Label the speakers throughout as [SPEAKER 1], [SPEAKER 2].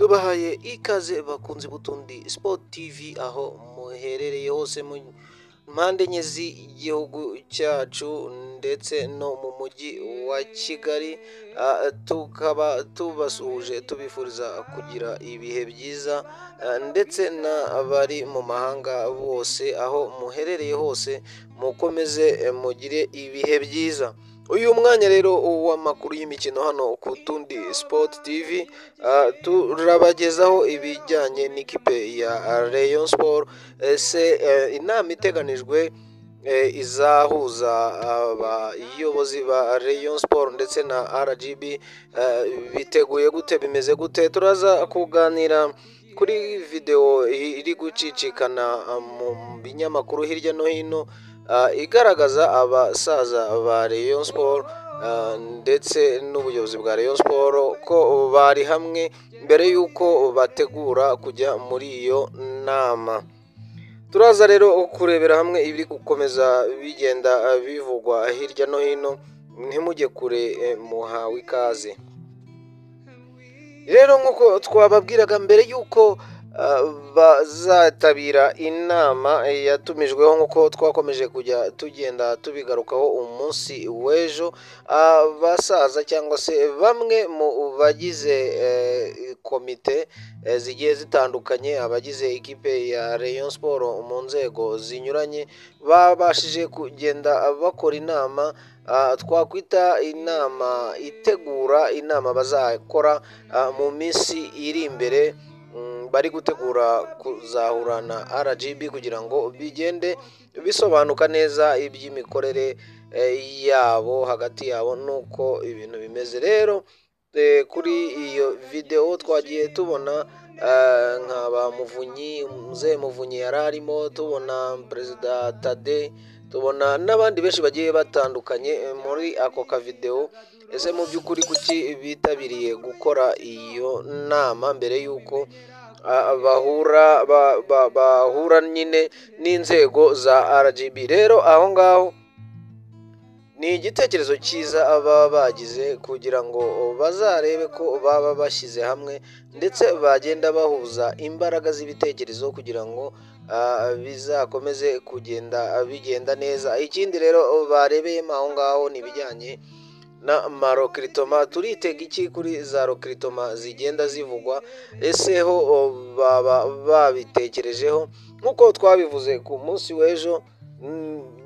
[SPEAKER 1] Tubahaye ikaze bakunzi b'Utundi Sport TV aho muherereye hose mu mpande enye z'igihugu cyacu ndetse no mu mujyi wa Kigali, tukaba tubasuhuje tubifuriza kugira ibihe byiza, ndetse n'abari mu mahanga bose aho muherereye hose mukomeze mugire ibihe byiza. Uyu mwanya rero w'amakuru y'imikino hano ku Tundi Sport TV, turabagezaho ibijyanye n'ikipe ya Rayon Sport. Ese inama iteganijwe izahuza abayobozi ba Rayon Sport ndetse na RGB biteguye gute, bimeze gute? Turaza kuganira kuri videwo iri gucicikana mu binyamakuru hirya no hino, igaragaza abasaza ba Rayon Sport ndetse n'ubuyobozi bwa Rayon Sport ko bari hamwe mbere y'uko bategura kujya muri iyo nama. Turaza rero kurebera hamwe ibiri gukomeza bigenda bivugwa hirya no hino, ntimujye kure, muhawe ikaze. Rero nk'uko twababwiraga mbere y'uko bazatabira inama yatumijweho, nk'uko twakomeje kujya tugenda tubigarukaho umunsi w'ejo, abasaza cyangwa se bamwe mu bagize komite zigiye zitandukanye, abagize ikipe ya Rayon Sport mu nzego zinyuranye, babashije kugenda bakora inama twakwita inama itegura inama bazakora mu minsi iri imbere. Bari gutegura kuzahura na RGB kugira ngo bigende bisobanuka neza iby'imikorere yabo hagati yabo n'uko ibintu bimeze. Rero kuri iyo videwo twagiye tubona nka ba Muvunyi, Muzehe Muvunyi yari arimo, tubona Perezida Tade, tubona n'abandi benshi bagiye batandukanye muri ako kavidewo. Ese mu by'ukuri kuki bitabiriye gukora iyo nama mbere y'uko bahura nyine n'inzego za RGB? Rero aho ngaho ni igitekerezo cyiza baba bagize kugira ngo bazarebe ko baba bashyize hamwe ndetse bagenda bahuza imbaraga z'ibitekerezo kugira ngo bizakomeze kugenda bigenda neza. Ikindi rero barebeyemo aho ngaho ni ibijyanye na marecrutement. Turitega iki kuri za recrutement zigenda zivugwa? Ese ho baba babitekerejeho? Nk'uko twabivuze ku munsi w'ejo,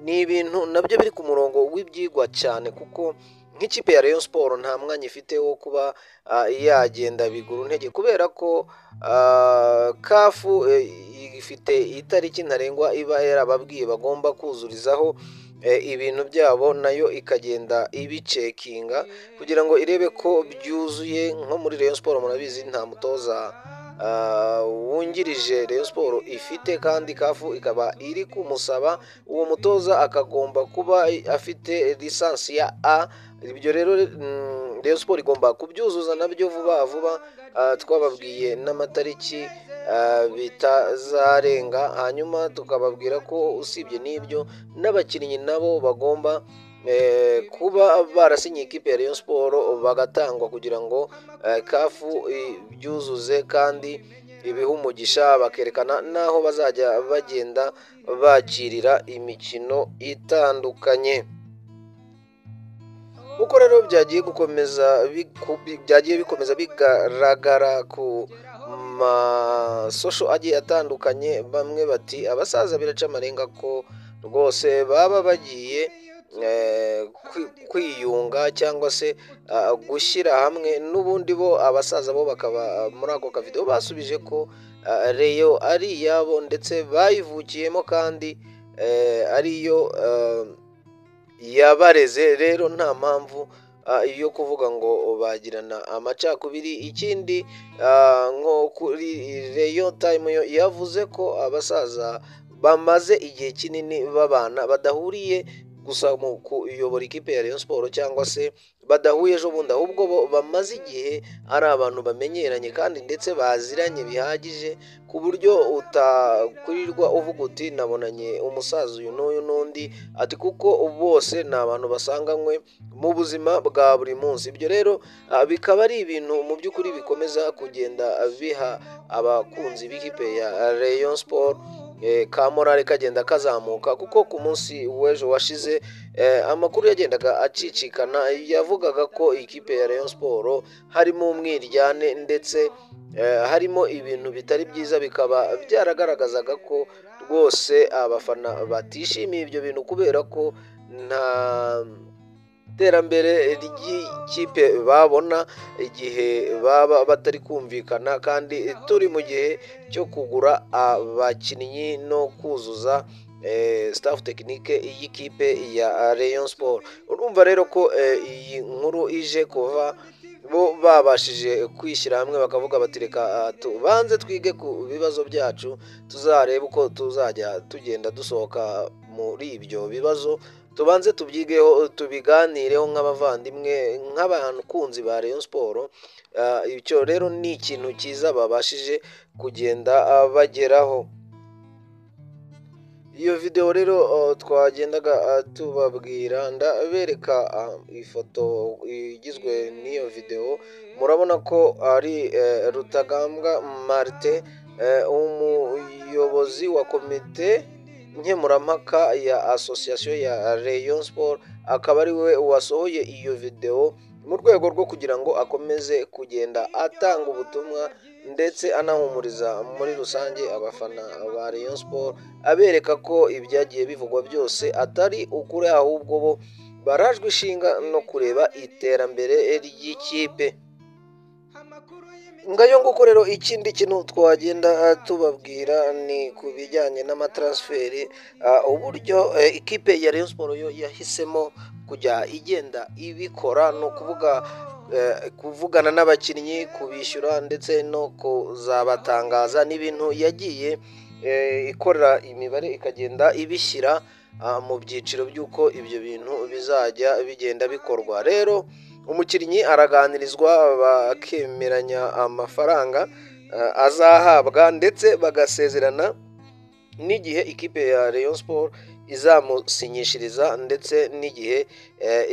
[SPEAKER 1] ni ibintu nabyo biri ku murongo w'ibyigwa cyane, kuko nk'ikipe ya Rayon Sport nta mwanya ifite wo kuba yagenda biguru ntege, kubera ko CAF ifite itariki ntarengwa iba yarababwiye bagomba kuzurizaho ibintu byabo, nayo ikagenda ibicheckinga kugira ngo irebe ko byuzuye. Nko muri Rayon Sport murabizi nta mutoza wungirije Rayon Sport ifite, kandi CAF ikaba iri kumusaba uwo mutoza akagomba kuba afite licence ya A. Ibyo rero Rayon Sport igomba kubyuzuza nabyo vuba vuba. Twababwiye n'amatariki bitazarenga, hanyuma tukababwira ko usibye n'ibyo n'abakinnyi nabo bagomba kuba barasinye ikipe ya Rayon Sport bagatangwa kugira ngo CAF ibyuzuze kandi ibihe umugisha, bakerekana n'aho bazajya bagenda bakirira imikino itandukanye. Uko rero byagiye bikomeza bigaragara ku masocial agiye atandukanye, bamwe bati abasaza biraca amarenga ko rwose baba bagiye kwiyunga cyangwa se gushyira hamwe. N'ubundi bo abasaza bo bakaba muri ako kavidewo basubije ko Rayon ari iyabo ndetse bayivukiyemo kandi ariyo yabareze. Rero nta mpamvu yo kuvuga ngo bagirana amacakubiri. Ikindi, nko kuri Rayon Time yo yavuze ko abasaza bamaze igihe kinini babana badahuriye gusa mu kuyobora ikipe ya Rayon Sport cyangwa se badahuye ejo bundi, ahubwo bo bamaze igihe ari abantu bamenyeranye kandi ndetse baziranye bihagije, ku buryo utakwirirwa uvuga uti nabonanye umusaza uyu n'uyu n'undi, ati kuko bose ni abantu basanganywe mu buzima bwa buri munsi. Ibyo rero bikaba ari ibintu mu by'ukuri bikomeza kugenda biha abakunzi b'ikipe ya Rayon Sport ka morale kagenda kazamuka, kuko ku munsi w'ejo washize amakuru yagendaga acicikana yavugaga ko ikipe ya Rayon Sport harimo umwiryane ndetse harimo ibintu bitari byiza, bikaba byaragaragazaga ko rwose abafana batishimiye ibyo bintu kubera ko nta terambere ry'ikipe babona igihe baba batari kumvikana, kandi turi mu gihe cyo kugura abakinnyi no kuzuza staff technique y'ikipe ya Rayon Sport. Urumva rero ko iyi nkuru ije kuva bo babashije kwishyira hamwe bakavuga bati reka tubanze twige ku bibazo byacu, tuzarebe uko tuzajya tugenda dusohoka muri ibyo bibazo, tubanze tubyigeho tubiganireho nk'abavandimwe, nk'abakunzi ba Rayon Sport. Icyo rero ni ikintu cyiza babashije kugenda bageraho. Iyo video rero twagendaga tubabwira, ndabereka ifoto igizwe n'iyo video. Murabona ko ari Rutagambwa Martin, umuyobozi wa komite nkemurampaka ya association ya Rayon Sport, akaba ari we wasohoye iyo video mu rwego rwo kugira ngo akomeze kugenda atanga ubutumwa ndetse anahumuriza muri rusange abafana ba Rayon Sport, abereka ko ibyagiye bivugwa byose atari ukuri, ahubwo bo barajwe ishinga no kureba iterambere ry'ikipe. Ngayo nguko rero, ikindi kintu twagenda tubabwira ni ku bijyanye n'amatransferi, uburyo ikipe ya Rayon Sport yo yahisemo kujya igenda ibikora, ni ukuvuga kuvugana n'abakinnyi, kubishyura ndetse no kuzabatangaza. Ni ibintu yagiye ikora imibare ikagenda ibishyira mu byiciro by'uko ibyo bintu bizajya bigenda bikorwa. Rero umukinnyi araganirizwa bakemeranya amafaranga azahabwa ndetse bagasezerana n'igihe ikipe ya Rayon Sport izamusinyishiriza ndetse n'igihe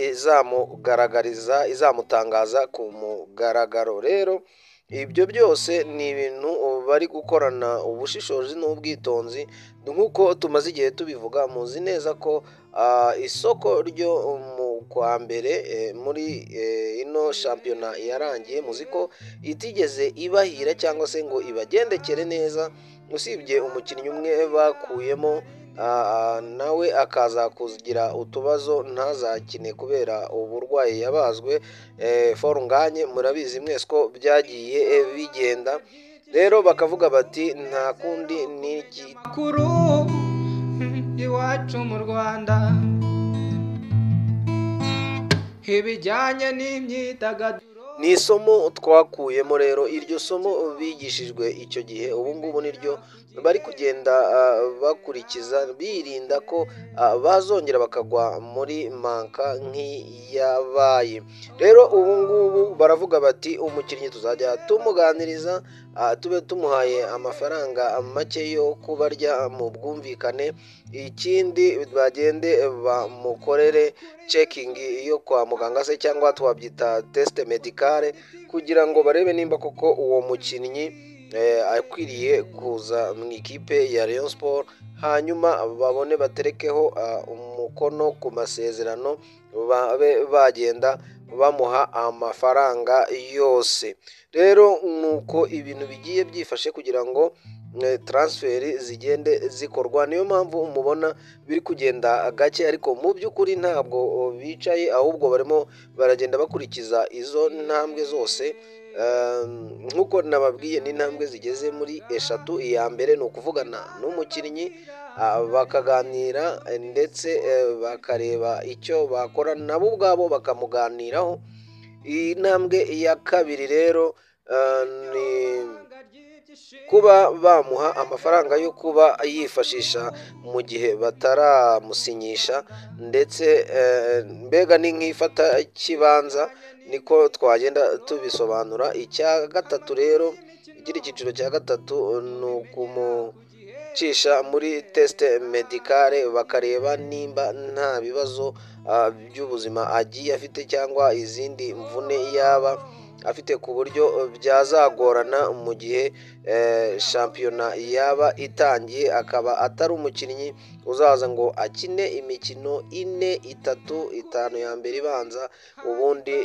[SPEAKER 1] izamugaragariza, izamutangaza ku mugaragaro. Rero ibyo byose ni ibintu bari gukorana ubushishozi n'ubwitonzi, nk'uko tumaze igihe tubivuga. Muzi neza ko isoko ryo mu kwa mbere muri ino shampiyona yarangiye, muzi ko itigeze ibahira cyangwa se ngo ibagendekere neza, usibye umukinnyi umwe bakuyemo nawe akaza kugira utubazo ntazakine kubera uburwayi yabazwe, Forunganye, murabizi mwese ko byagiye bigenda. Rero bakavuga bati nta kundi n'iki
[SPEAKER 2] Makuru iwacu mu Rwanda ibijyanye n'imyidagaduro.
[SPEAKER 1] Ni isomo twakuyemo rero, iryo somo bigishijwe icyo gihe, ubu ngubu niryo bari kugenda bakurikiza, birinda ko bazongera bakagwa muri manka nk'iyabaye. Rero ubu ngubu baravuga bati umukinnyi tuzajya tumuganiriza, tube tumuhaye amafaranga make yo kubarya mu bwumvikane, ikindi bagende bamukorere checking yo kwa muganga se cyangwa twabyita test médicale, kugira ngo barebe nimba koko uwo mukinnyi akwiriye kuza mu ikipe ya Rayon Sport, hanyuma babone baterekeho umukono ku masezerano, babe bagenda bamuha amafaranga yose. Rero nuko ibintu bigiye byifashe kugira ngo transferi zigende zikorwa, niyo mpamvu mubona biri kugenda gake, ariko mu by'ukuri ntabwo bicaye, ahubwo barimo baragenda bakurikiza izo ntambwe zose. Nk'uko nababwiye, ni intambwe zigeze muri eshatu. Iya mbere ni ukuvugana n'umukinnyi, bakaganira ndetse bakareba icyo bakora nabo ubwabo bakamuganiraho. Iyi ntambwe ya kabiri rero ni kuba bamuha amafaranga yo kuba yifashisha mu gihe bataramusinyisha, ndetse mbega ni nk'ifata kibanza, niko twagenda tubisobanura. Icya gatatu rero, ikindi cyiciro cya gatatu ni ukumucisha muri test médicale, bakareba nimba nta bibazo by'ubuzima agiye afite cyangwa izindi mvune yaba afite, ku buryo byazagorana mu gihe shampiyona yaba itangiye, akaba atari umukinnyi uzaza ngo akine imikino 4, 3, 5 ya mbere ibanza, ubundi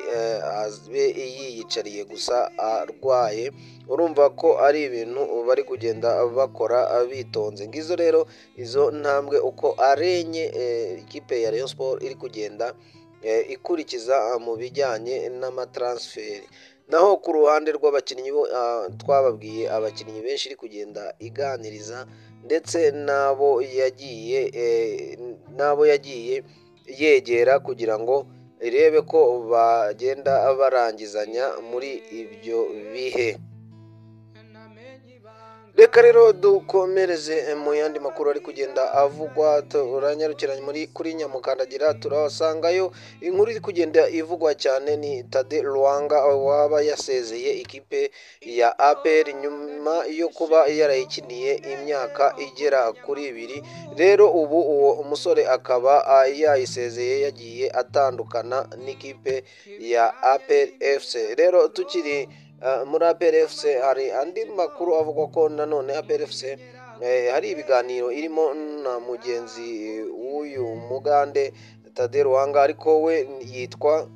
[SPEAKER 1] abe yiyicariye gusa arwaye. Urumva ko ari ibintu bari kugenda bakora bitonze. Ngizo rero izo ntambwe uko arenye ikipe ya Rayon Sport iri kugenda ikurikiza mu bijyanye n'amatransferi. Naho ku ruhande rw'abakinnyi bo, twababwiye abakinnyi benshi iri kugenda iganiriza, ndetse n'abo yagiye yegera kugira ngo irebe ko bagenda barangizanya muri ibyo bihe. Reka rero dukomereze mu yandi makuru ari kugenda avugwa. Turanyarukira kuri Nyamukandagira, turasangayo inkuru iri kugenda ivugwa cyane ni Tade Lwanga waba yasezeye ikipe ya APR nyuma yo kuba yarayikiniye imyaka igera kuri 2. Rero ubu uwo umusore akaba yayisezeye, yagiye atandukana n'ikipe ya APR FC. Rero tukiri muri APR FC, hari andi makuru avuga ko nanone APR FC hari ibiganiro irimo na mugenzi w'uyu Mugande Tade Lwanga, ariko we yitwa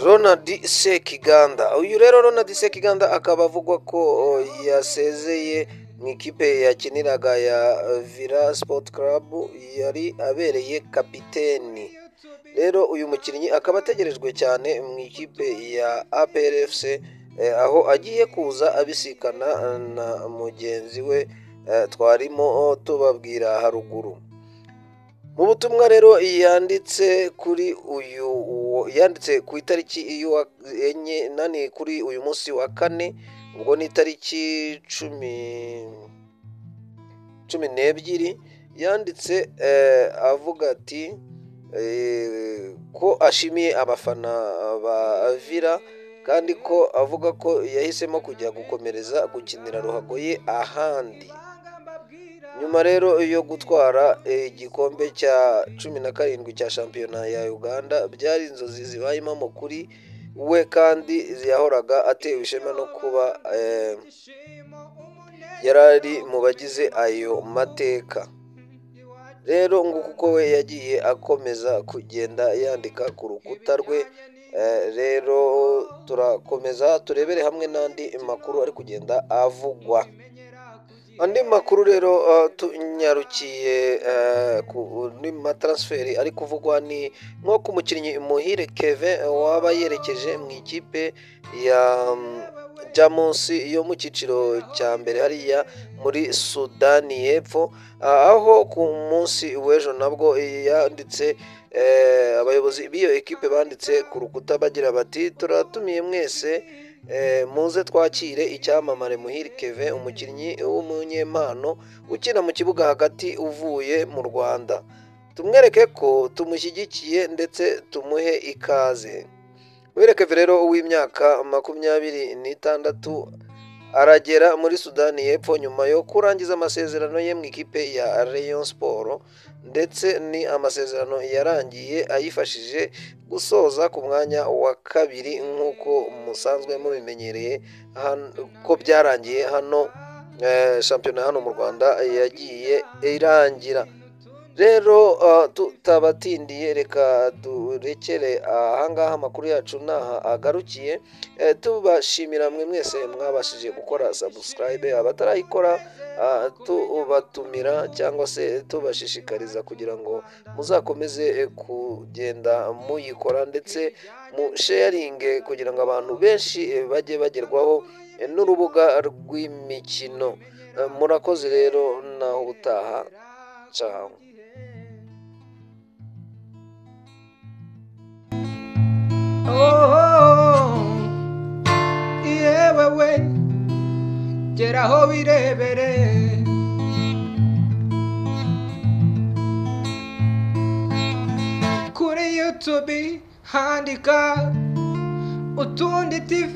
[SPEAKER 1] Ronald Sekiganda. Uyu rero Ronald Sekiganda akaba avugwa ko yasezeye mu ikipe yakiniraga ya Villa Sport Club, yari abereye kapiteni. Rero uyu mukinnyi akaba ategerejwe cyane mu ikipe ya APR FC, aho agiye kuza abisikana na mugenzi we twarimo tubabwira haruguru. Mu butumwa rero yanditse kuri uyu, yanditse ku itariki 4 nani, kuri uyu munsi wa 4, ubwo ni itariki 12, yanditse avuga ati ko ashimiye abafana ba Villa, kandi ko avuga ko yahisemo kujya gukomereza gukinira ruhago ye ahandi. Nyuma rero yo gutwara igikombe cya 17 cya shampiyona ya Uganda, byari inzozi zibaye impamo kuri we, kandi yahoraga atewe ishema no kuba yarari mu bagize ayo mateka. Rero nguko uko we yagiye akomeza kugenda yandika ku rukuta rwe. Rero turakomeza turebere hamwe n'andi makuru ari kugenda avugwa. Andi makuru rero tunyarukiye ku matransferi ari kuvugwa ni nko ku mukinnyi Muhire Kevin waba yerekeje mu ikipe ya Jamus yo mu cyiciro cya mbere hariya muri Sudani y'Epfo, aho ku munsi w'ejo nabwo yanditse, abayobozi b'iyo ekipe banditse ku rukuta bagira bati: turatumiye mwese, muze twakire icyamamare Muhire Kevin, umukinnyi w'umunyempano ukina mu kibuga hagati uvuye mu Rwanda, tumwereke ko tumushyigikiye ndetse tumuhe ikaze. Muhire Kevin rero w'imyaka 26 aragera muri Sudani y'Epfo nyuma yo kurangiza amasezerano ye mu ikipe ya Rayon Sport, ndetse ni amasezerano yarangiye ayifashije gusoza ku mwanya wa 2 nk'uko musanzwe mubimenyereye ko byarangiye hano shampiyona hano mu Rwanda yagiye irangira. Rero tutabatindiye, reka turekere ahangaha amakuru yacu naha agarukiye. Tubashimira mwe mwese mwabashije gukora subscribe, abatarayikora tubatumira cyangwa se tubashishikariza kugira ngo muzakomeze kugenda muyikora, ndetse mu sharinge kugira ngo abantu benshi bajye bagerwaho n'urubuga rw'imikino. Murakoze rero, naho ubutaha, ciao.
[SPEAKER 2] Oh, yeah, we. Geraho wirebere. Kuri YouTube handika Utundi TV.